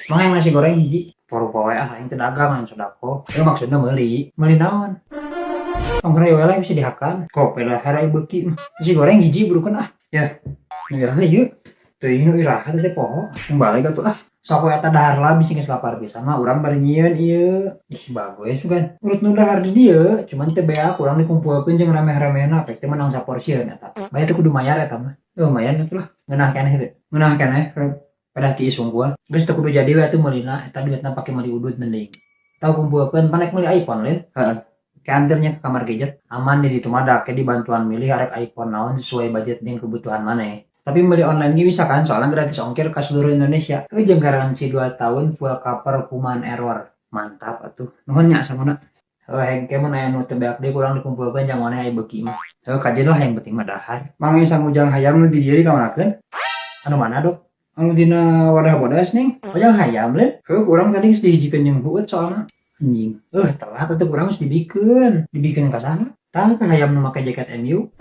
Mang, hayang nasi goreng hiji. Porupa we ah, aing teu dagang, lain sodako. Ieu maksudna meuli. Meuli naon? Tong heureuy we lah, bisa dihakan. Kope dahar ai beuki mah. Nasi goreng hiji burukeun ah. Ya, nu iraha ieu? Teuing nu iraha teh poho. Balik atuh ah. Sok we eta dahar lah, bisi geus lapar pisan mah urang bari nyieun ieu. Ih, bagus sugan. Urut nu dahar di dieu, cuman teu beak, urang dikumpulkeun jeung remeh-remehna, pek teh menang saporsieun eta. Bae teu kudu mayar eta mah. Lumayan atuh lah. Ngeunah keneh teu? Ngeunah keneh pedah tiis hungkul. Geus teu kudu jadi we atuh meulina, eta duitna pake meuli udut mending. Tau kumpulkeun, pan rek meuli iPhone lain? Heeh. Ke anternya ke kamar gadget. Aman di ditu mah, da ke dibantuan milih arek iPhone naon sesuai budget jeung kebutuhan maneh. Tapi beli online ge bisa kan, soalnya gratis ongkir ke seluruh Indonesia. Jeung garansi 2 tahun full cover human error. Mantap atuh. Nuhun nya samuna. Heuh, hengke mun aya nu teu beak deui kurang dikumpulkeun jang maneh ai beuki mah. Heuh, kajeun lah, yang penting mah dahar. Mang, sangu jang hayam nu di dieu dikamanakeun? Anu mana, Dok? Anu dina wadah bodas ning. Oh, jang hayam lain? Heuh, urang tadi geus dihijikeun jeung hueut soalna. Anjing. Telat atuh, urang geus dibikeun. Dibikeun ka saha? Tah, ka hayam nu make jaket MU.